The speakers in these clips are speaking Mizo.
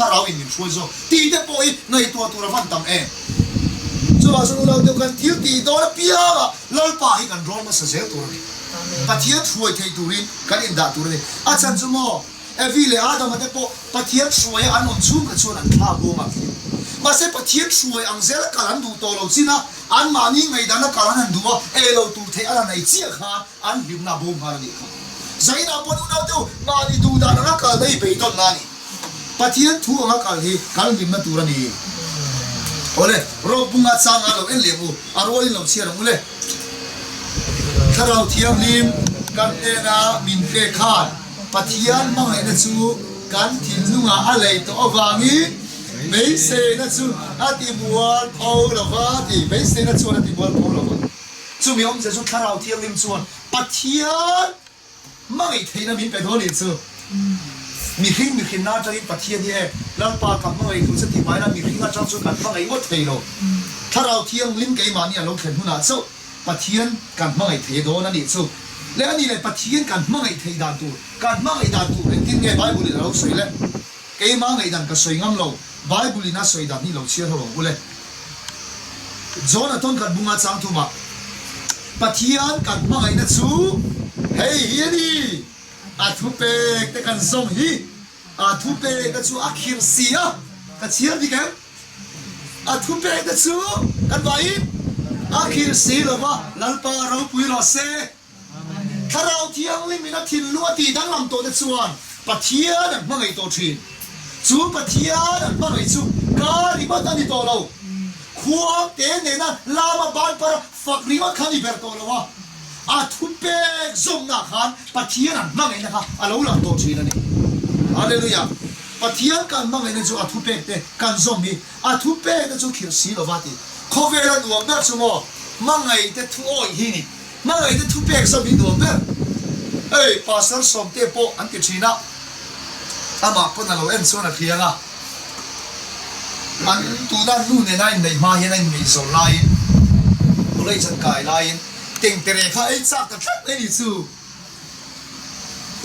Thlarau in min hruai zawk tih te pawh hi ngaihtuah tur a van tam em? Chuvang chuan unau deuh kan thil tih dawn apiangah Lalpa hi kan rawn hmasa zel tur a ni. Pathian hruai theih turin kan indah tur a ni. A chhan chu maw? Evi leh Adama te pawh Pathian hruaia an awm chhung kha chuan an thla bawm a. Mahse Pathian hruai ang zela kal an duh tawh lo chin a, anmahni ngaihdana kal an han duh a, ei lo tur theih an han ei chiah khan an hlimna a bawm nghal a nih kha. Zainah pawh unau deuh mahni duh dan anga kalna hi beidawnna a ni. Pathian thu anga kal hi kal hlimna tur a ni. Awle, Ropbunga changa lo en leh u, a rualin lo chhiar ang u le. Thlarau Thianghlim kan hnena min pek khan Pathian hmangaihna chu kan thinlungah a lei tawh avangin beiseina chu a timual pho lo va ti. Beiseina chuan a timual pho lo va. Chumi awmzia chu Thlarau Thianghlim chuan Pathian Hmangaih theihna min pe dawn nih chu. Mihring mihrinna atangin Pathian hi e, Lalpa ka hmangaih duh che tih mai la mihring atang chuan kan hmangaih ngawt thei lo. Thlarau Thianghlim keimahni a lo thlen hunah chauh Pathian kan hmangaih thei dawn a nih chu. Leh a nih leh Pathian kan hmangaih theih dan tur, kan hmangaih dan tur engtin nge Bible in a lo sawi le? Keimah ngaihdan ka sawi ngam lo, Bible in a sawi dan hi lo chhiar ho ang u le. John a tawnkhat bunga chang thumah, Pathian kan hmangaihna chu hei hi a ni, a thupek te kan zawm hi, a thupek te chu a khirh si a, ka chhiar dik em? A thupek te chu kan vaiin a khirh si lo va, Lalpa ropui rawh se. Thlarau Thianghlim in a thinlung a tih danglam tawh te chuan Pathian an hmangaih tawh thin. Chu Pathian an hmangaih chu ka ringawt a ni tawh lo. Khuang te nena lama ban para fak ringawt kha a ni ber tawh lo a, a thupek zawmna khan Pathian an hmangaihna kha a lo lang tawh thin a ni. Hallelujah! Pathian kan hmangaihna chu a thupek te kan zawm hi a thupek te chu khirh si lova ti. Khawvela nuam ber chu maw hmangaih te thu awih hi ni. Hmangaihna thupek zawm hi nuam ber. Hei Pastor Sawmte pawh an ti thin a, amah pawn a lo en chuan a hriang a, an tuna nu nena a inneih hma hian a inngaihzawn laiin college an kai laiin tengtere kha ei chak ta tlat mai ni chu.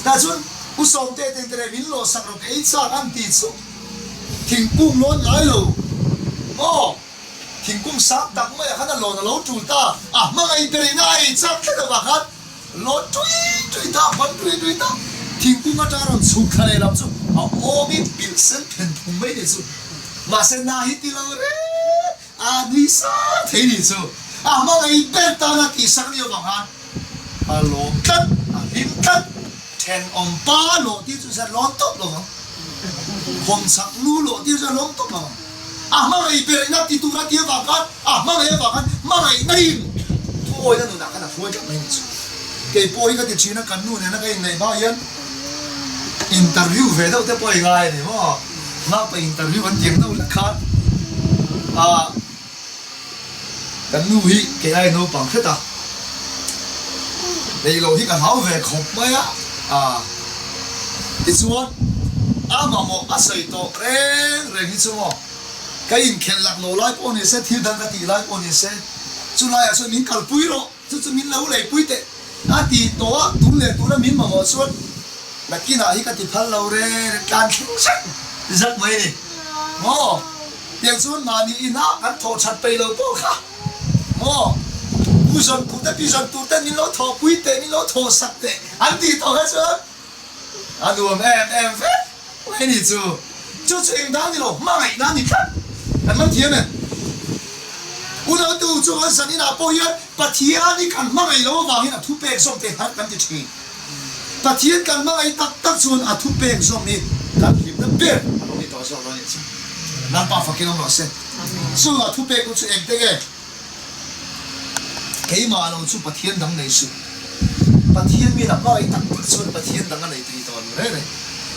Tah chuan U Sawmte tengtere min lawh sak rawh ka ei chak an ti chu thingkung lawn ngai lo maw? Thingkung sang tak maiah khan a lawn a lo tul ta, a hmangaih berin a ei chak tlat avang khan lawn tui tui ta, ban tui tui ta, thingkung atanga rawn chhuk thla leh lam chu a awmin pilh sen phen phung mai nih chu. Mahse na hi ti lo reng a nui sang thei nih chu. A hmangaih ber tana tihsak ni avang khan a lawm tlat, a hlim tlat. Thenawm pa lawh tir chu zan lawn tawp lo ang. Khawmchak nu lawh tir chu a lawm tawp lo ang. A hmangaih ber ina ti tur a ti avang khan, a hmangaih avang khan hmangaihna in thuawina nunah khan a hruai tlat mai ni chu. Kei pawh hi ka ti thin a, kan nu nena ka inneih hma hian interview ve deuh te pawh i ngai a ni maw? Ngakpa interview an tiang deuh hlek khan ah. Kan nu hi kei ai naupang hret a, neih loh hi ka hlau ve khawp mai a, aa tichuan a mamawh a sawi tawh reng reng hi chu maw ka inkhelh lak lo lai pawh ni se, thil dang ka tih lai pawh ni se, chu laiah chuan min kalpui rawh, chu chu min lo leipui teh a ti tawh a, tun leh tuna min mamawh chuan nakinah hi ka ti phal lo reng reng tlan thleng zak zak mai a ni maw. Tiang chuan mahni inah kan thawh that peih lo pawh kha maw Pu zawn tur te Pi zawn tur te min lo thawhpui teh min lo thawh sak teh an tih tawh kha chuan a nuam em em vek mai ni chu. Chu chu eng dang ni lo hmangaihna a ni tlat kan man thiam em? Unautu chu kan zan inah pawh hian Pathian hi kan hmangaih lo avangin a thupek zawm te har kan ti thin. Pathian kan hmangaih tak tak chuan a thupek zawm hi kan hlimna ber a lo ni tawh zawk lo a nih chu. Lalpa fakin awm rawh se. Chu a thupek chu engte nge? Keimah lo chu Pathian dang nei suh. Pathian min a hmangaih tak tak chuan Pathian dang a nei thei tawh lo reng reng.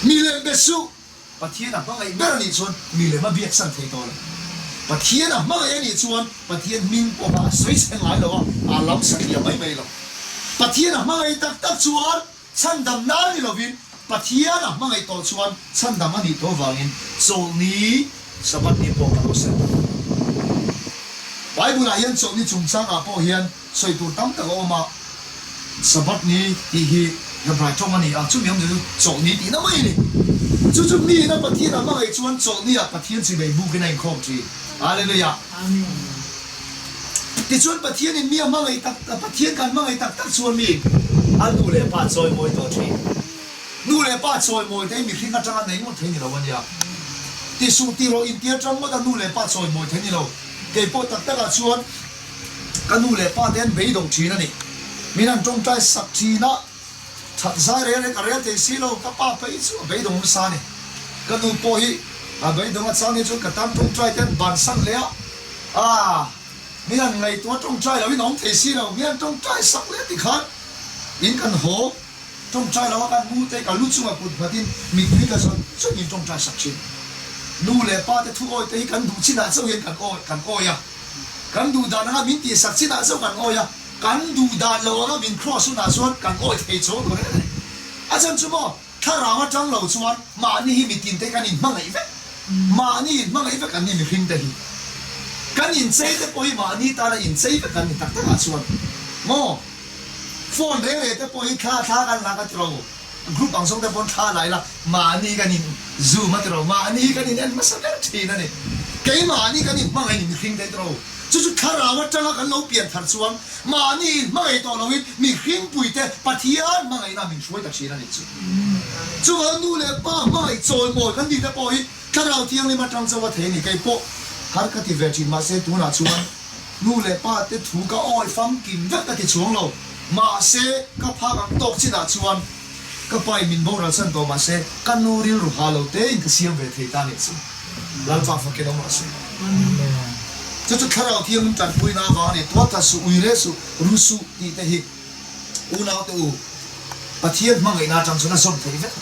Milem be suh. Pathian a hmangaih ber a nih chuan milem a biaksan thei tawh lo. Pathian a hmangaih a nih chuan Pathian hming pawha a sawi chhe ngai lo a, a lam satliah mai mai lo. Pathian a hmangaih tak tak chuan chhandam nan ni lovin Pathian a hmangaih tawh chuan chhandam a nih tawh vangin chawlhni, Sabbath ni pawh a lo serh ta lo. Bible-ah hian chawlhni chungchangah pawh hian sawi tur tam tak a awm a, Sabbath ni tih hi. Hebrai tawng a ni a, chumi awmzia chu chawlhni tihna mai a ni. Chu chu miin a Pathian a hmangaih chuan chawlhni ah Pathian chimei bukin a inkhawm thin. Hallelujah! Tichuan Pathianin mi a hmangaih tak tak, Pathian kan hmangaih tak tak chuan mi a nu leh pa chawimawi tawh thin. Nu leh pa chawimawi te hi mihring atanga nei ngawt thei ni lo a nia. Ti suh ti rawh inti atang ngawt a nu leh pa chawimawi thei ni lo. Kei pawh tak takah chuan ka nu leh pa te an beidawng thin a ni. Min han tawngtai sak thin a, that zai rel reng ka rel thei si lo, ka pa phei chu a beidawng nasa a ni. Ka nu pawh hi a beidawng a chang hi chuan ka tan tawngtai te an bansan leh a, aah min han ngaihtuah tawngtai lo in a awm thei si lo, min han tawngtai sak leh tikhan in kan haw. Ṭawngṭai lo a kan mu te ka lu chunga kut nghatin mittui ka zawt zawt min ṭawngṭai sak ṭhin. Nu leh pa te thu awi te hi kan duh chinah chauh hian kan awi kan awi a, kan duh dan anga min tihsak chinah chauh kan awi a, kan duh dan lo anga min cross hunah chuan kan awi thei chawng tur reng a ni. A chhan chu maw thlarau aṭang lo chuan mahni hi mitin te kan inhmangaih vek, mahni inhmangaih vek an ni mihring te hi. Kan inchei te pawh hi mahni tana inchei vek an ni tak takah chuan maw. Phone reng reng te pawh hi thla thla kan lak a ti ro, group ang zawng te pawn thla la ila mahni kan in zoom a ti ro, mahni kan in en hmasa ber thin a ni. Keimahni kan in hmangaih ni mihring te ti ro, chu chu thlarau atanga kan lo pian thar chuan mahni in hmangaih tawh loin mihring pui te Pathian hmangaihna min hruai ta thin a nih chu. Chuvang nu leh pa hmangaih chawimawi kan tih te pawh hi thlarau thianghlim atang chauh a thei a ni. Kei pawh har ka ti ve thin mahse tunah chuan Nu leh pa te thu ka awi famkim vek ka ti chuang lo. Mahse, ka phak ang tawk chinah chuan ka pa in min boral san tawh mahse ka nu rilru ha lo tein ka siam ve thei ta nih chu. Lalpa fakin awm rawh se. Chu chu Thlarau Thianghlim tanpuina avang a ni. Tual that suh, ui re suh, ru suh tih te hi unau te u Pathian hmangaihna atang chuan a zawm thei vek.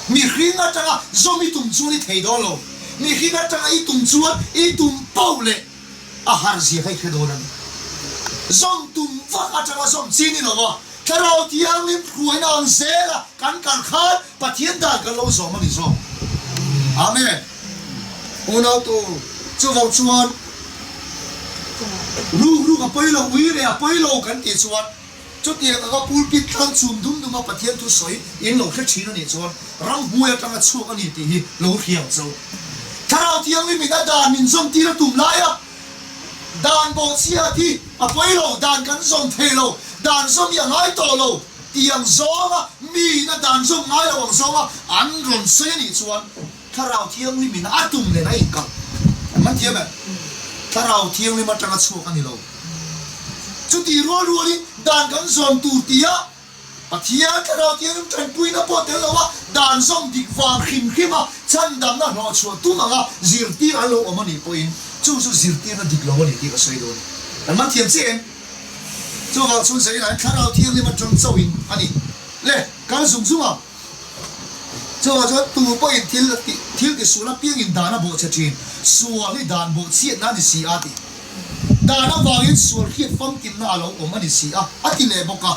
Mihring atanga zawm i tum chuan i thei dawn lo. Mihring atanga i tum chuan i tum poh leh a har zia kha i hre dawn a ni. Zawm tum vak atanga zawm chi ni lo a, Thlarau Thianghlim hruaina ang zela kan kal khan Pathian dan kan lo zawm a ni zawk. Amen. Unautu, chuvang chuan ruk ruk a pawi lo, ui reh a pawi lo kan tih chuan, Chutiang anga pulpit tlang chhum dum duma Pathian thu sawi in lo hre thin a nih chuan ramhmuai atanga chhuak a ni tih hi lo hria ang cho. Thlarau Thianghlim in a dan min zawm tir a tum lai a, dan bawhchhiat hi a pawi lo, dan kan zawm thei lo, dan zawm hi a ngai tawh lo tih ang zawnga mi in a dan zawm ngai lo ang zawnga an rawn sawi a nih chuan Thlarau Thianghlim in a tum nen a inkalh. An man thiam em? Thlarau Thianghlim atanga chhuak a ni lo. Chutih rual rualin dan kan zawm tur tia Pathian Thlarau Thianghlim tanpuina pawh tel lo a, dan zawm dik vang hrim hrim a chhandamna hlawhchhuah tum anga zirtir an lo awm a nih pawhin chu chu zirtirna dik lo a ni tih ka sawi dawn a ni. Kan man thiam chiah em? Chuvang chuan Zainain Thlarau Thianghlim atang chauhin a ni. Le, kal zung zung ang. Chuvang chuan tu pawhin thil thil ti sual apiangin dan a bawhchhe thin, sual hi dan bawhchhiatna a ni si a ti. Dan avangin sual hriat famkimna a lo awm a ni si a, a ti leh bawk a.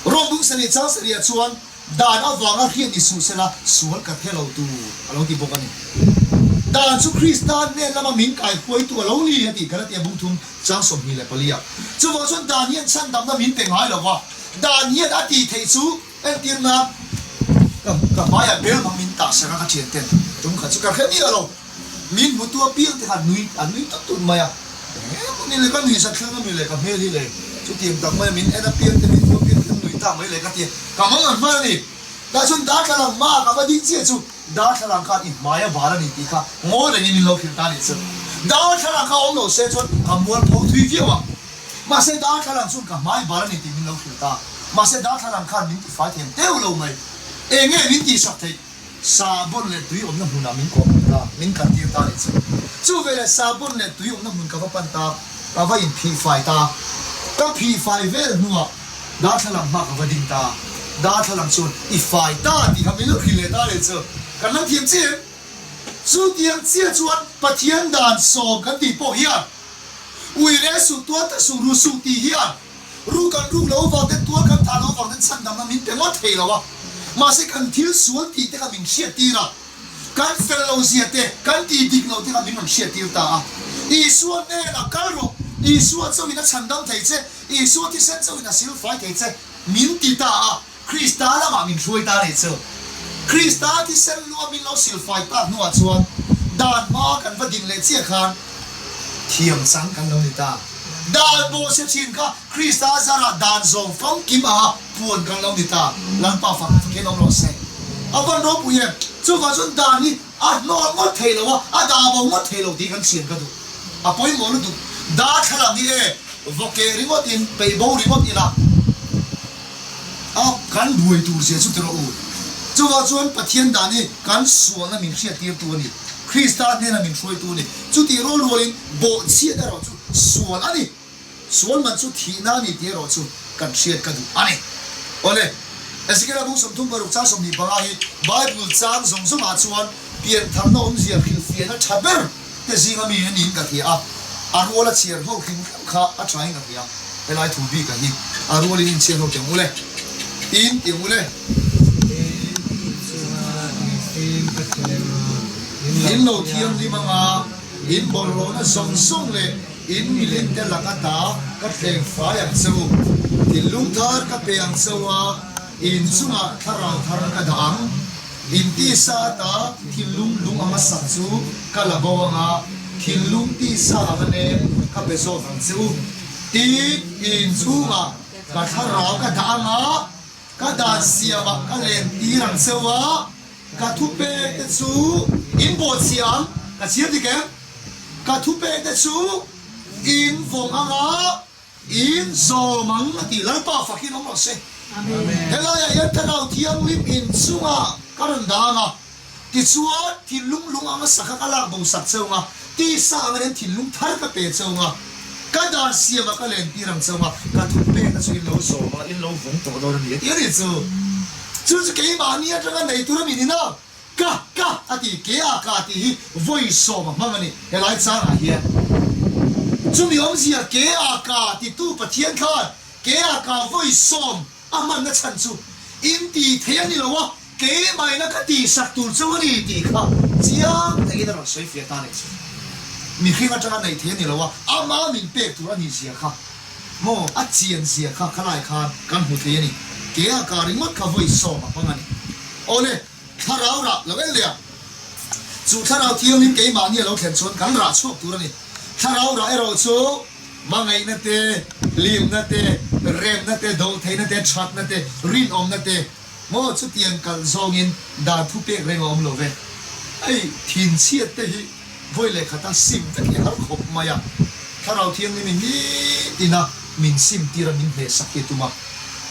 Rom bung sarih chang sarihah chuan dan avanga hriat ni suh sela sual ka hre lo tur a lo ti bawk a ni. Dan chu Krista hnen lama min kaihruaitu a lo ni a ti Galatia bung thum chang 24 ah. Chuvang chuan dan hian chhandamna min pe ngai lo va, dan hian a tih theih chu, Entir nan ka ka hmaiah bel hmang min tah sak a ka thian ten tum khat chu ka hre miah lo. Min hmutu apiang te khan nui an nui tut tut mai a. Eng emaw ni le ka nui zat thleng ami le ka hmel hi le chutiang tak mai a min en apiang te min hmu apiang te an nui tak mai le ka ti a. Ka mang an hman a ni. Tah chuan darthlalang hmaah ka va ding chiah chu darthlalang khan i hmai a bal a ni tih kha ngawi rengin min lo hrilh ta a nih chu. Darthlalang kha awm lo se chuan ka mualpho thui viau ang. Mahse darthlalang chuan ka hmai bar a ni tih min lo hrilh ta. Mahse darthlalang khan min tifai thiam teuh lo mai. Eng nge min tihsak theih? Sahbawn leh tui awmna hmunah min kawhpui ta, min kaltir ta nih chu. Chu veleh sahbawn leh tui awmna hmun ka va pan ta, ka va inphihfai ta. Ka phihfai vel hnuah darthlalang hma ka va ding ta. Darthlalang chuan i fai ta tih kha min lo hrilh leh ta nih chu. Kan lo thiam chiah em? Chutiang chiah chuan Pathian dan sawm kan tih pawh hian Ui reh suh, tual ta suh, ru suh tih hian ru kan ruk lo vang ten, tual kan thah lo vang ten chhandamna min pe ngawt thei lo a. Mahse kan thil sual tih te kha min hriattir a, kan fel lo zia te, kan tih dik lo te kha min rawn hriattir ta a. Isua hnenah kal rawh, Isua chauhin a chhandam thei che, Isua thisen chauhin a silfai thei che min ti ta a. Krista lamah min hruai ta a nih chu. Krista thisen lua min lo silfai tak hnuah chuan dan hma kan va din leh chiah khan thiam chang kan lo ni ta. Dan bawhchhe thin kha Krista zarah dan zawng famkim anga puan kan lo ni ta. Lalpa fak fakin awm rawh se. A van ropui em! Chuvang chuan dan hi a hnawt ngawt thei lo a, a dah bo ngawt thei lo tih kan chhian ka duh. A pawimawh lutuk. Darthlalang hi e, vawkeh ringawt in peih bo ringawt ila a kan buai tur zia chu ti rawh u. Chuvang chuan Pathian dan hi kan sualna min hriattirtu a ni. Krista hnena min hruaitu a ni. Chutih rual rualin bawhchhiat erawh chu sual a ni. Sual man chu thihna a ni tih erawh chu kan hriat ka duh a ni. Awle, Ezekiela bung 36 chang 25 hi Bible chang zawng zawngah chuan piantharna awmzia hrilhfiahna tha ber te zinga mi a niin ka hria a, a ruala chhiar ho hrim hrim kha a thain ka hria. Helai thu bika hi a rualin inchhiar ho tiang ule, tin tiang ule. In lo thianghlim anga in bawlhhlawhna zawng zawng leh in milim te lak ata ka thleng fai ang che u. Thinlung thar ka pe ang che u a, in chungah thlarau thar ka dah ang. In tisa ata thinlung lung anga sak chu ka la bo anga, thinlung tisa anga nem ka pe zawk ang che u. Tin, in chhungah ka thlarau ka dah anga, ka dan siamah ka len tir ang che u a, ka thupek te chu in bawhchhiah ang, ka chhiar dik em? Ka thupek te chu in vawng anga, In zawm ang a ti. Lalpa fakin awm rawh se. Helaiah hian Thlarau Thianghlim in chungah ka rawn dah ang a, tichuan thinlung lung anga sakha ka lak bo sak cheu ang a, tisa anga nen thinlung thar ka pe cheu ang a, ka dan siamah ka len tir ang cheu ang a, ka thupekna chu in lo zawm ang a, in lo vawng tawh dawn a ni a ti a ni chu. Chu chu keimahni atanga nei tur a mi ni na. Ka, ka a ti, ke a ka tih hi vawi sawm a hmang a ni helai changah hian. Chumi awmzia ke a ka titu Pathian khan ke a ka vawi sawm a hmanna chhan chu in ti thei a ni lo a, keimahina ka tihsak tur chu a ni tih kha chiang takin a rawn sawi fiah ta a nih chu. Mihring atanga neih thei a ni lo a, ama min pek tur a nih zia kha maw a chian zia kha khalai khan kan hmu thei a ni. Ke a ka ringawt kha vawi sawm a hmang a ni. Awle. Thlarau rah lo en leh a, chu Thlarau Thianghlim keimahni a lo thlen chuan kan rah chhuak tur a ni. Thlarau rah erawh chu hmangaihna te, hlimna te, remna te, dawhtheihna te, thatna te, rinawmna te, maw chutiang kalh zawngin dan thu pek reng a awm lo ve. Hei thinchhiat te hi vawi leh khata sim vek hi a har khawp mai a, Thlarau Thianghlimin nitina min sim tir a, min hnehsak hi a tum a.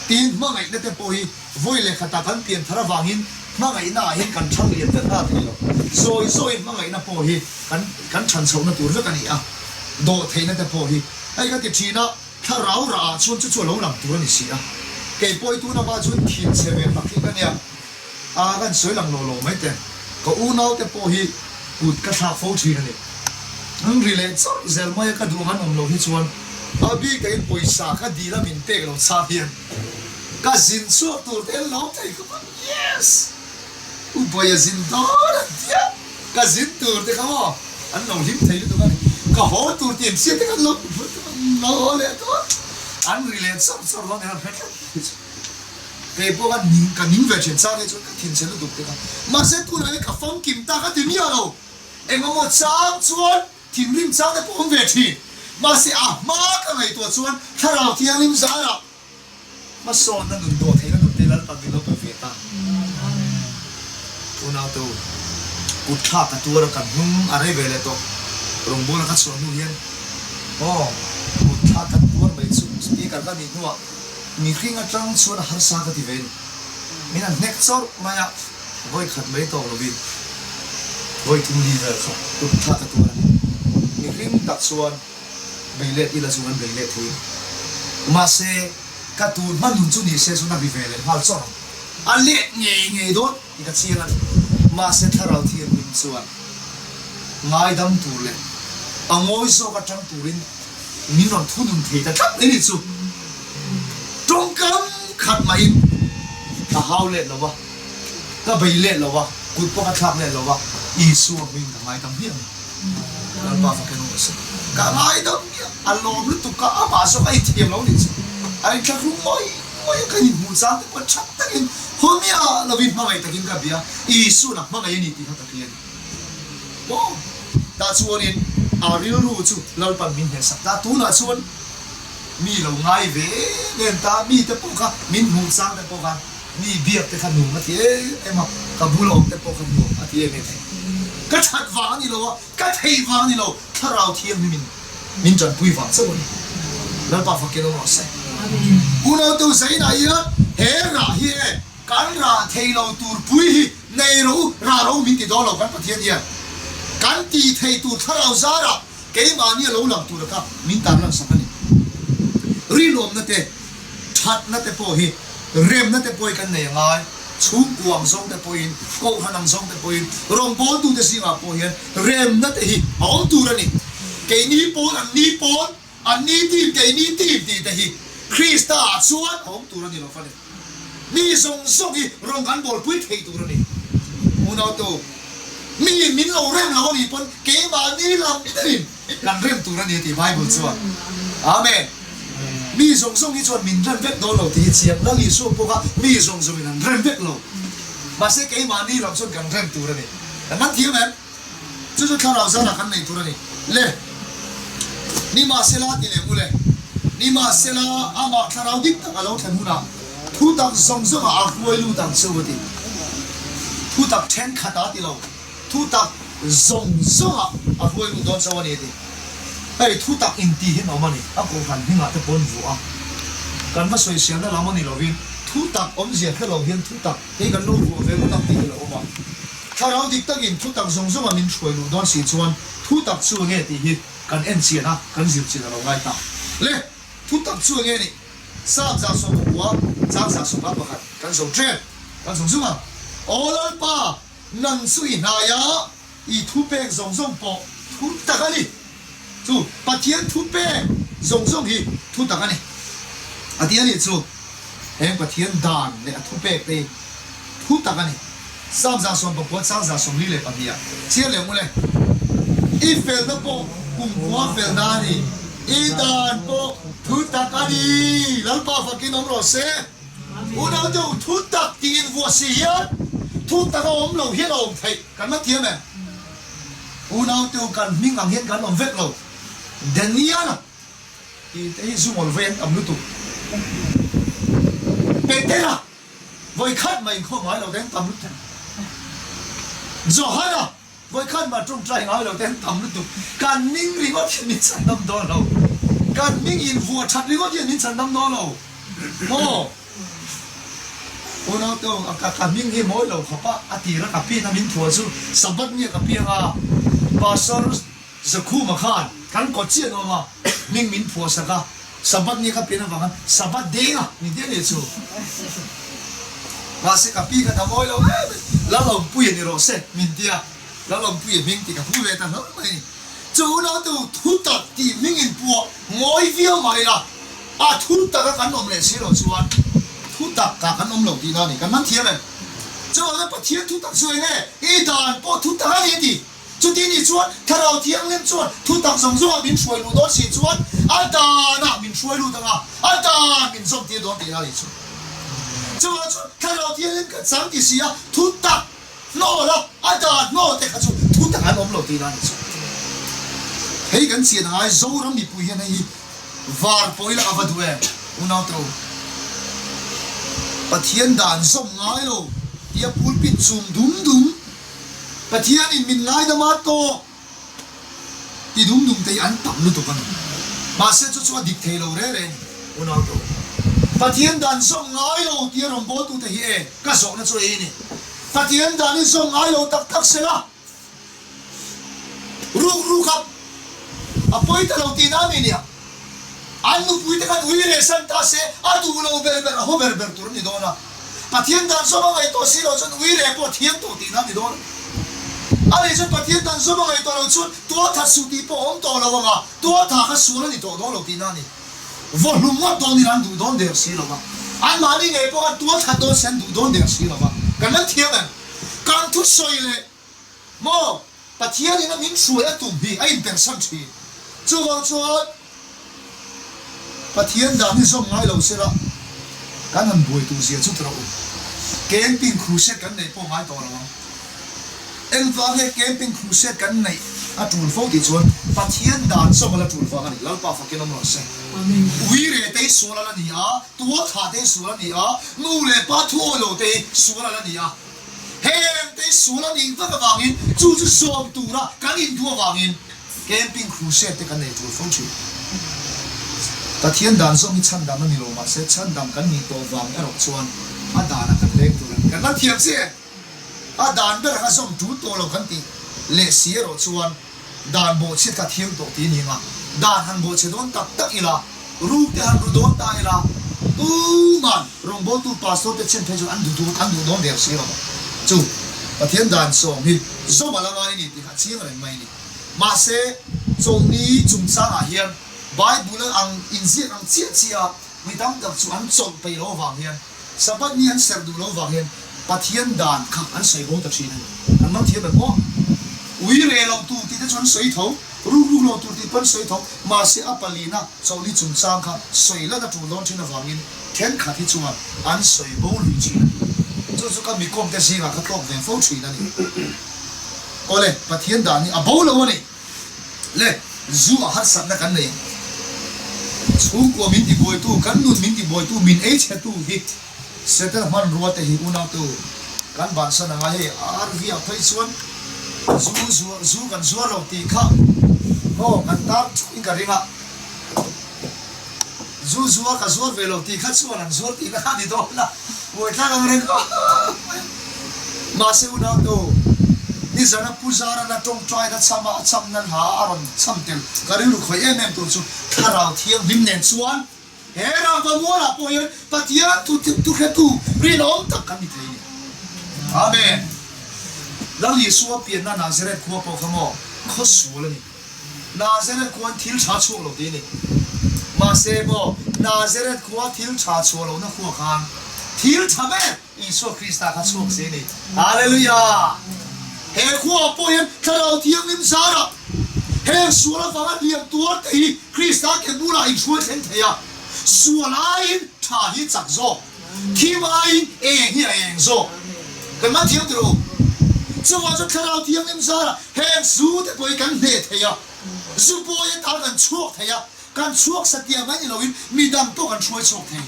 Tin, hmangaihna te pawh hi Vawi leh khatah kan pian thar avangin hmangaihna ah hian kan thang lian vek nghal thei lo. Zawi zawiin hmangaihna pawh hi kan kan than chhohna tur vek a ni a, dawh theihna te pawh hi. Hei ka ti thin a, thlarau rah ah chuan chu chu a lo lang tur a ni si a. Kei pawh hi tuna hma chuan thin chhe ve tak hi ka nia, a kan sawi lang lo lo mai te. Ka unau te pawh hi kut ka thlak fo thin a ni. An ri leh chauh zel mai a, ka duh ang an awm loh hi chuan a bikain pawisa ka dil a min pek lo chang hian Ka zin chhuak tur te an lawm thei khawp a, yes! U Bawi a zin dawn an ti a, ka zin tur te kha maw an lo hlim thei lutuk a ni. Ka haw tur tih an hriat te kha an lo lo haw leh dawn, an ri leh chawrh chawrh dawn an hre tlat mai chu. Kei pawh khan ning ka ning ve thin chang hi chuan ka thinchhe lutuk te kha. Mahse tunah hian ka famkim ta ka ti miah lo, engemaw chang chuan thinrim chang te pawh awm ve thin. Mahse a hma ka ngaihtuah chuan Thlarau Thianghlim zarah Hmasawnna nun dawh theihna nun te Lalpan min lo pe ve ta. Unau-te u, kut thlak ka tuar a, kan hnung a rei ve leh tawh. Rawngbawla ka chhuah hnu hian aw, kut thlak kan tuar mai chu speaker ka nih hnuah mihring atang chuan a harsa ka ti ve ni. Min han hnek chawrh mai a, vawi khat mai tawk lovin vawi thum li vel kha kut thlak ka tuar a ni. Mihring tak chuan. Bei let ila chu kan bei let thei. Mahse, ka tun hma nun chu ni se chuan a ri ve leh nghal chawrh ang. A let ngei ngei dawn tih ka chiang a ni. Mahse, Thlarau Thianghlim chuan ngaidam tur leh a ngawi zawk atang turin min rawn thunun thei ta tlat mai ni chu. Tawngkam khat mahin ka hau let lo va, ka bei let lo va, kut pawh ka thlak let lo va, Isua hming ka ngaidam hmiah a ni. Lalpa fak in awm se. Ka ngaidam miah a lawm lutuk ka amah zawk a inthiam lo nih chu a inthlahrung mawi. ngawih a, kan inhmuh chang te pawh tha takin haw miah lovin hmangaih takin ka bia, Isuan a hmangaih a ni tih kha ka hria a ni. Maw? Tah chuanin a rilru chu Lalpan min hnehsak ta, tunah chuan mi lo ngai ve em em ta, mite pawh kha min hmuh chang te pawh kha mi biak te kha nuam a ti em em a, ka bula awm te pawh kha nuam a ti em em thei. Ka that vang a ni lo a, ka theih vang a ni lo, Thlarau Thianghlimin min tanpui vang chauh a ni. Lalpa fakin awm rawh se. Unautu Zainah hian he rah hi e kan rah thei lo tur pui hi nei rawh u, rah rawh u min ti dawn lo kan Pathian hian kan ti thei tur Thlarau zarah Keimahni a lo lang tura kha min tarlan sak a ni. Rinawmna te, thatna te pawh hi remna te pawhin kan nei a ngai. Chhungkua ang zawng te pawhin, kohhran ang zawng te pawhin, rawngbawltute zingah pawh hian remna te hi a awm tur a ni. Keini pawn, anni pawn, anni team, keini team tih te hi Krista ah chuan a awm tur a ni lo fani. Mi zawng zawng hi rawn kan bawlpui thei tur a ni. Unautu, mi min lo rem lo a nih pawn keimahni lam tein kan rem tur a ni a ti Bible chuan. Amen. Mi zawng zawng hi chuan min rem vek dawn lo tih hi chiang. Lal Isua pawh kha mi zawng zawngin an rem vek lo. Mahse keimahni lam chuan kan rem tur a ni. Kan man thiam em? Chu chu thlarau zana kan nei tur a ni. Le, nimahsela ti leh mu le. Nimahsela amah thlarau dik tak a lo thlen hunah thu tak zawng zawngah a hruai lut ang che u a ti. Thu tak thenkhat a ti lo, thu tak zawng zawngah a hruai lut dawn chauh a ni a ti. Hei thu tak inti hian a awm a ni, a kohhran hmingah te pawh an vuah a. Kan va sawiselna lam a ni lovin thu tak awmzia hre lo hian thu tak Kei kan lo vuah ve ngawt ang tih hi lo awm a. Thlarau dik takin thutak zawng zawnga min hruai luh dawn si chuan thutak chu enge tih hi kan en chian a, kan zir chian a lo ngai ta. Le, thutak chu enge nih? Sap 110 chang 121 kan zo ṭep, kan zung zung ang. Aw Lalpa, nang chu i hnai a. I thupek zawng zawng pawh thu tak a ni. Chu Pathian thupek zawng zawng hi thu tak a ni. A ti a nih chu, heng Pathian dan leh a thupek te hi thu tak a ni. Psalm 119 chang 142 ah chhiar leh ngul e. I felna pawh kumkhua felna a ni, i dan pawh thu tak a ni. Lalpa fakin awm rawh se. Unau deuh thu tak tiin vuah si hian thu tak a awm lo hian a awm theih kan la thiam em? Unau deuh kan hming ang hian kan awm vek lo. Daniel-a tih te hi zu ngawl vei an tam lutuk. Petera vawi khat mah inkhawm ngai lo te an tam lutuk. Johana Vawikhat mah tawngtai ngai lo te an tam lutuk. Kan hming ringawt hian min chhan dam dawn lo. Kan hming invuah that ringawt hian min chhan dam dawn lo. Maw? Unau te aw, ka ka hming hi mawi lo khawp a, a tir a ka pin a min thuah chu Sabbath ni a ka piang a, Pastor Zakhuma khan kan kawt chiah nuam a, hming min phuah sak a, Sabbath ni ka pian avang khan Sabbath deng a ni te nih chu. Mahse ka pi kha ta mawi lo em em, Lalawmpuia ni rawh se min ti a, Lalawmpuia hming tih ka hmu ve ta hlauh mai a ni. Chu unautu thu tak tih hming in puah ngawi viau mai la, a thu taka kan awm leh si loh chuan thu tak kah kan awm lo tihna a ni, kan man thiam em? Chuvangin Pathian thu tak chu eng nge? I dan pawh thu tak a ni a ti. Chuti nih chuan Thlarau Thianghlim chuan thutak zawng zawngah min hruai luh dawn si chuan a danah min hruai lut anga a dan min zawm tir dawn tihna a nih chu. Chuvang chuan Thlarau Thianghlim kan chang ti si a, thutak hnawl a, a dan hnawl te kha chu thutak an awm lo tihna a nih chu. Hei kan chian angai Zoram mipui hian hei hi var pawh ila a va duh em unau te u. Pathian dan zawm ngai lo tia pulpit chum dum dum Pathianin min ngaidam a tawk ti dum dum te hi an tam lutuk a ni. Mahse chu chu a dik thei lo reng reng unau te u. Pathian dan zawm ngai lo tia rawn bawltu te hi e ka zawhna chu ei a ni. Pathian dan hi zawm ngai lo tak tak se la. Ruk ruk a a pawi ta lo tihna a mi nia. An nupui te khan ui reh san ta se a duh lo ber ber a haw ber ber tur a ni dawn a. Pathian dan zawm a ngaih tawh si lo chuan ui reh pawh thiang tawh tihna a ni dawn a. A nih chuan Pathian dan zawm a ngaih tawh lo chuan tualthat suh tih pawh a awm tawh lo ang a, tualtha kha sual a ni tawh dawn lo tihna a ni. Vawhlum ngawt dawn in an duh dawn der si lo va, anmahni ngei pawh khan tualthat dawn se an duh dawn der si lo va. Kan lan thiam em? Kan thusawi leh maw Pathian in a min hruai a tum hi a inpersan thin. Chuvang chuan Pathian dan hi zawm ngai lo sela. Kan han buai tur zia chu tawh u. Camping crusade kan neih pawh ngai tawh lo ang. Engvang nge camping crusade kan neih a tul fo tih chuan Pathian dan zawk a la tul vang a ni. Lalpa fakin awm rawh se. Ui reh te hi sual a la ni a, tual thah te hi sual a ni a, nu leh pa thu awi lo te hi sual a la ni a. Heng te hi sual a nih vak avangin chu chu zawm tura kan induh avangin Camping crusade te kan nei tul fo thin. Pathian dan zawng hi chhandam a ni lo mahse chhandam kan nih tawh vang erawh chuan a danah kan leng tur a ni. Kan la thiam che e. A dan ber kha zawm tul tawh lo kan tih leh si erawh chuan dan bawhchhiat kha thiang tawh ti ni anga dan han bawhchhe dawn tak tak ila, ruk te han ru dawn ta ila tuman rawngbawltu pastor te chen phei chuan an duh an duh dawn der si lo chu Pathian dan sawm hi zawm a la ngai a ni tih kha a chiang reng mai a ni. Mahse, chawlhni chungchangah hian Bible ang inziak ang chiah chiah a mi tam tak chu an chawlh peih loh avang hian, Sabbath ni an serh duh loh avang hian Pathian dan kha an sawi bo ta thin a ni. An man thiam em aw? Ui reh loh tur tih te chu an sawi tho, ruk ruk loh tur tih pawh an sawi tho, mahse a palina chawlhni chungchang kha sawi lan a tul dawn thin avangin thenkhat hi chuan an sawi bo lui thin a ni. Chu chu ka mikawmte zingah ka tlawk ve fo thin a ni. Awle, Pathian dan hi a bo lo a ni. Le, zu a harsatna kan nei ang. Chhungkua min tibuaitu, kan nun min tibuaitu, min ei chhetu hi Setana hmanrua te hi unautu kan bansan anga hei RV ah phei chuan zu zuar zu kan zuar lo tih kha maw kan tar thuin ka ring a. Zu zuar ka zuar ve lo tih kha chuan an zuar tihna kha a ni dawn a, buaithlak ang reng khawp mai. Mahse unautu, nizana Pu Zarana tawngtaina chama a cham nan ha a rawn cham tel ka rilru khawih em em tur chu Thlarau Thianghlim nen chuan he rangva mualah pawh hian Pathian thu thuhretu rinawm tak kan ni thei a ni. Amen. Lal Isua pianna Nazareth khua pawh kha maw khawsual a ni. Nazareth khuan thil tha chhuak lo tih a ni. Mahse maw, Nazareth khua thil tha chhuah lohna khua khan thil tha ber Isua Krista kha chhuak se a ni. Hallelujah! He khuaah pawh hian Thlarau Thianghlim zarah heng sual avanga hliam tuar te hi Krista ke bulah inhruai thleng thei a. Sual aiin tha hi chak zawk, thim aiin eng hi a eng zawk. Kan man thiam tih rawh u. Chuvang chuan Thlarau Thianghlim zarah heng zu te pawh hi kan hneh thei a, zu pawi atan kan chhuak thei a, kan chhuak satliah mai ni loin midang pawh kan hruai chhuak thei.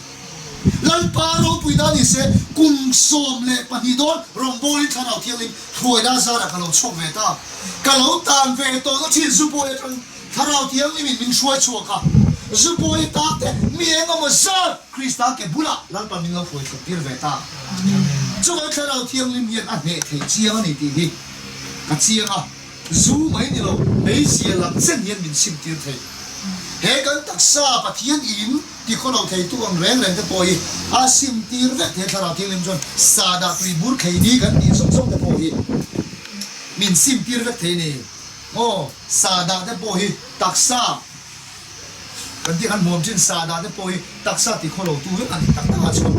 Lalpa ropui ta ni se, kum 12 dawn rawngbawlin Thlarau Thianghlim hruaina zarah ka lo chhuak ve ta. Ka lo tan ve tawhna thin zu pawi atang Thlarau Thianghlimin min hruai chhuak a, zu pawi tak te mi eng emaw zat Krista ke bulah Lalpa min lo hruai chhuak tir ve ta. Chuvang Thlarau Thianghlim hian a hneh thei chiang a ni tih hi ka chiang a, zu mai ni lo hmeichhia lam chen hian min sim tir thei. He kan taksa Pathian in ti khaw lo theitu ang reng reng te pawh hi a sim tir vek thei a, Thlarau Thianghlim chuan sahdah tui bur khei ni kan tih zawng zawng te pawh hi min sim tir vek thei a ni. Aw, sahdah te pawh hi taksa kan tih khan hmuam thin, sahdah te pawh hi taksa ti khaw lo tu vek a ni tak tak ah chuan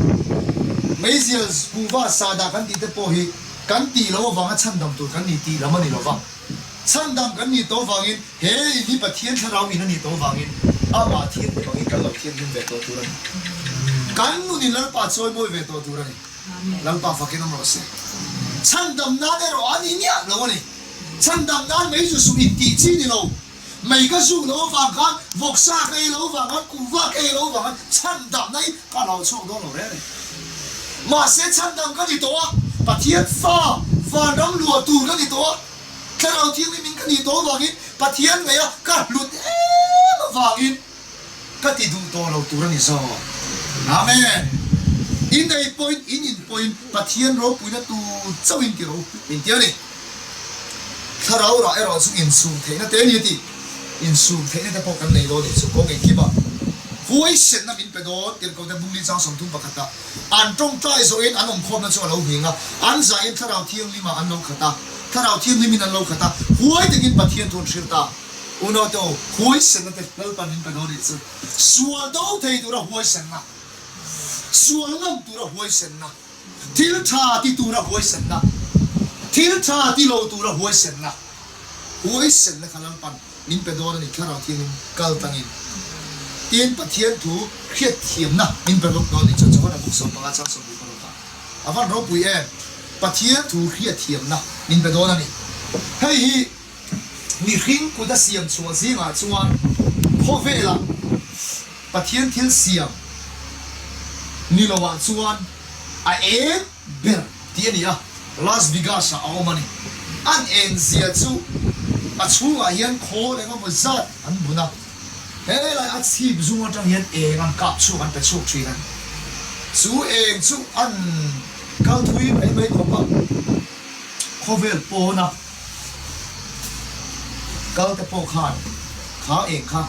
meizial kuhva sahdah kan tih te pawh hi kan tih loh avanga chhandam tur kan ni tih lam a ni lo va, chhandam kan nih tawh avangin he in hi Pathian thlarau in a nih tawh avangin amah thianghlim angin kan lo thianghlim ve tawh tur a ni. Kan nunin Lalpa chawimawi ve tawh tur a ni. Lalpa fakin awm rawh se. Chhandam nan erawh a ni miah lo a ni. Chhandam nan mei zu suh in tih chi ni lo. Mei ka zuk lo avang khan, vawksa ka ei lo avang khan, kuhva ka ei lo avang khan chhandamna hi ka lo chhuak dawn lo reng a ni. Mahse chhandam ka ni tawh a, Pathian fa vanram luah tur ka ni tawh a, Thlarau Thianghlim in ka nih tawh avangin Pathian ngeiha ka hlut em avangin, Ka ti duh tawh lo tur a ni zawk. Amen. In ei pawhin, in in pawhin Pathian ropuina tur chauhin ti ro min ti a ni. Thlarau rah erawh chu insum theihna te a ni a ti. Insum theihna te pawh kan nei dawn nih chu kawng engkim ah huaisenna min pe dawn tirhkohte Bungli chang 30 pakhat ah an tawngtai zawhin an awmkhawmna chu a lo nghing a, an zahin Thlarau Thianghlim ah an lo khat a, Thlarau Thianghlimin an lo khat a, huai takin Pathian thu an hrilh ta. Unaute aw, huaisenna te Lalpan min pe dawn nih chu. Sual do thei tura huaisenna, sual ngam tura huaisenna, thil tha ti tura huaisenna, thil tha ti lo tura huaisenna, huaisenna kha Lalpan min pe dawn a ni Thlarau Thianghlim kal tangin. Tin, Pathian thu hriatthiamna min pe bawk dawn ni chuan Johana buk 15 chang 26 ah a van ropui em? Pathian thu hriatthiamna min pe dawn a ni. Hei hi mihring kut a siam chhuah zingah chuan khawvelah Pathian thil siam ni loah chuan a eng ber tih a ni a, Las Vegas ah a awm a ni. An eng zia chu a chhungah hian khawl eng emaw zat an bun a, helai a chhip zung atang hian eng an kap chhuak an pe chhuak thin a ni. Chu eng chu an kal thui mai mai khawp a, khawvel pawna kal te pawh khan kha eng kha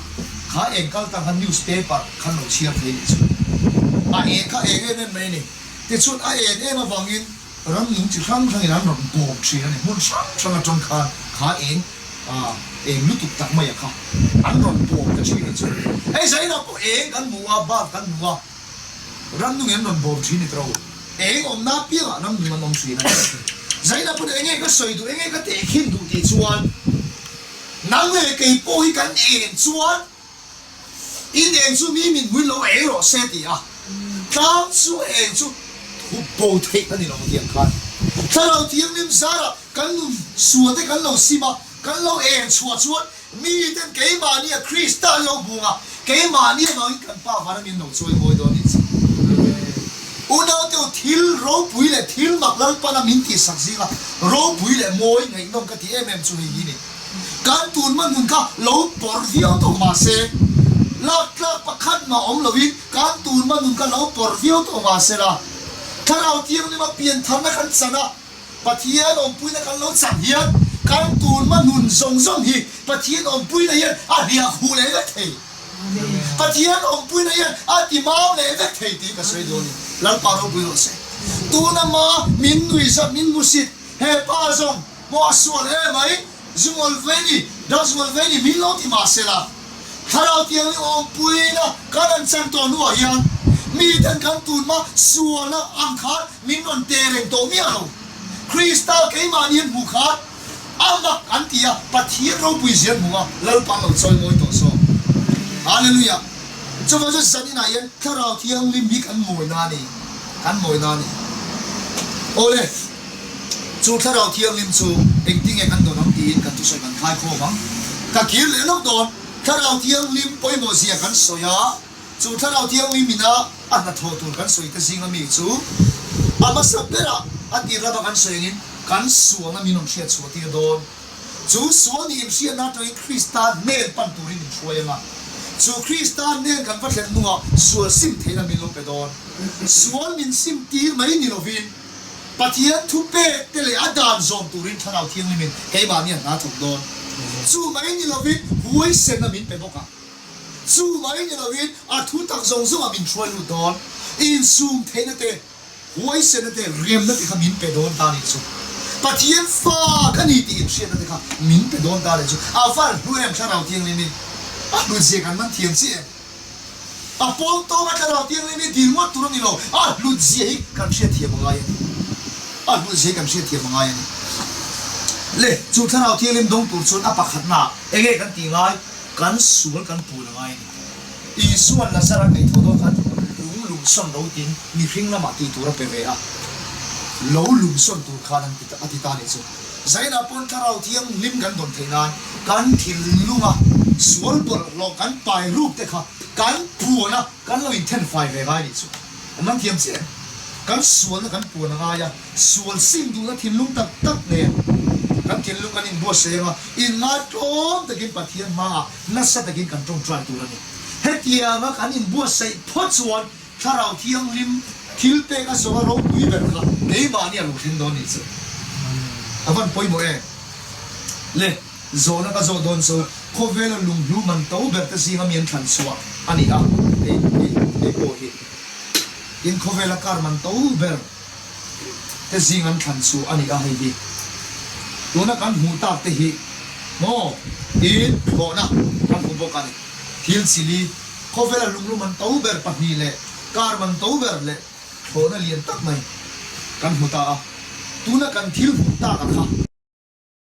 kha eng kal tang khan news paper khan lo chhiar thei nih chu a eng kha eng em em mai a ni. Tichuan a en em avangin ramnung chi hrang hrangin an rawn bawm thin a ni. Hmun hrang hrang atang khan kha eng eng lutuk tak maia kha an rawn bawm ta thin a ni chu. Hei zainah pawh eng kan hmu a, bulb kan hmu a, ramnungin an rawn bawm thin ni tawh lo. Eng awmna apiangah ramnung an awm thin a ni. Zainah pawh enge ka sawi duh, enge ka tehkhin duh tih chuan nang leh kei pawh hi kan en chuan In eng chu mi min hmuin lo ei rawh se ti a, tlang chu eng chu thup bo theih a ni lo tiang khan Thlarau Thianghlim zarah kan nun sual te kan lo sim a, kan lo eng chhuah chuan miten keimahnia Krista an lo hmu ang a, keimahni avangin kan Pa vana min lo chawi mawi dawn ni chu. Unauteu thil ropui leh thil mak Lalpana min tihsak zinga ropui leh mawi ngaihnawm ka ti em em chu hei hi ni. Kan tun hma nun kha lo pawr viau tawh mah se, lak tlak pakhat mah awm loin kan tun hma nun kha lo pawr viau tawh mah se la, Thlarau Thianghlima piantharna kan chan a, Pathian awmpuina kan lo chan hian kan tun hma nun zawng zawng hi Pathian awmpuina hian a hliah khuh leh vek thei. Pathian awmpuina hian a ti mau leh vek thei tih ka sawi dawn a ni. Lalpa ropui rawh se. Tuna hma min nuihzat min hmusit he pa zawng Maw a sual e mai, zungawl ve ni, drugs ngawl ve ni min lo ti mah se la, Thlarau Thianghlim awmpuina kan an chan tawh hnuah hian miten kan tunma sualna ang khan min rawn te reng tawh miah lo. Krista keimahni an hmuh khan a mak an ti a, Pathian ropui zia an hmu a, Lalpa an lo chawi mawi tawh zawk. Hallelujah! Chuvang chu zaninah hian Thlarau Thianghlim hi kan mawina a ni, kan mawina a ni. Awle! Chu Thlarau Thianghlim chu engtinge kan dawn ang tiin kan thusawi kan khai khawm ang. Ka kir leh lawk dawn. Thlarau Thianghlim pawimawh zia kan sawi a, chu Thlarau Thianghlim ina a hnathawh tur kan sawi te zinga mi chu a hmasa berah a tir lama kan sawi angin kan sualna min rawn hriat chhuah tir dawn. Chu sual nih inhriatna atangin Krista hnen pan turin min hruai ang a, chu Krista hnen kan va thlen hnuah sual sim theihna min lo pe dawn. Sual min sim tir mai ni lovin, Pathian thu pek te leh a dan zawm turin Thlarau Thianghlimin keimahni a hna thawk dawn. Chu mai ni lovin huaisenna min pe bawk a. Chu mai ni lovin a thu tak zawng zawngah min hruai lut dawn. Insum theihna te, huaisenna te, remna te kha min pe dawn ta nih chu. Pathian fa ka ni tih inhriatna te kha min pe dawn ta leh chu. A van hlu em Thlarau Thianghlimin a hlutzia kan man thiam chiah em? A pawn tawng a thlarau tianglem hi dil ngawt tur a ni lo, a hlut zia hi kan hriatthiam a ngai a ni. A hlut zia hi kan hriatthiam a ngai a ni. Le, chu thlarau thianghlim dawng tur chuan a pakhatnaah eng nge kan tih ngai? Kan sual kan pun a ngai a ni. Isua'n Lazara ngaihthawh dawn khan lung lumsawn lo tiin mihring lamah tih tur a pe ve a, lo lumsawn tur khan an ti a ti ta a nih chu. Zainah pawn thlarau thianghlim kan dawn theih nan kan thinlunga sual bawlhhlawh kan pai ruk te kha kan puan a, kan lo inthen fai ve ngai nih chu. An man thiam chiah em? Kan sualna kan puan a ngai a, sual sim duhna thinlung tak tak nen kan thinlung kan inbuatsaih ang a, inngaihtlawm takin Pathian hmaah nasa takin kan tawngtai tur a ni. Hetianga kan inbuatsaih phawt chuan Thlarau Thianghlim thil pek a zawnga ropui ber kha keimahni a lo thleng dawn nih chu a van pawimawh em? Le, zawhna ka zawh dawn chu khawvela lunghlu man to ber te zinga mi an thlan chhuah a ni a, hei hei hei pawh hi tin khawvela kar man to ber te zing an thlan chhuah a ni a, hei hi tuna kan hmuh tak te hi maw tin thlawhna kan hmu bawk a ni, thil chili. Khawvela lunglum man to ber pahnih leh kar man to ber leh thlawhna lian tak mai kan hmu ta a, tuna kan thil hmuh tak a kha.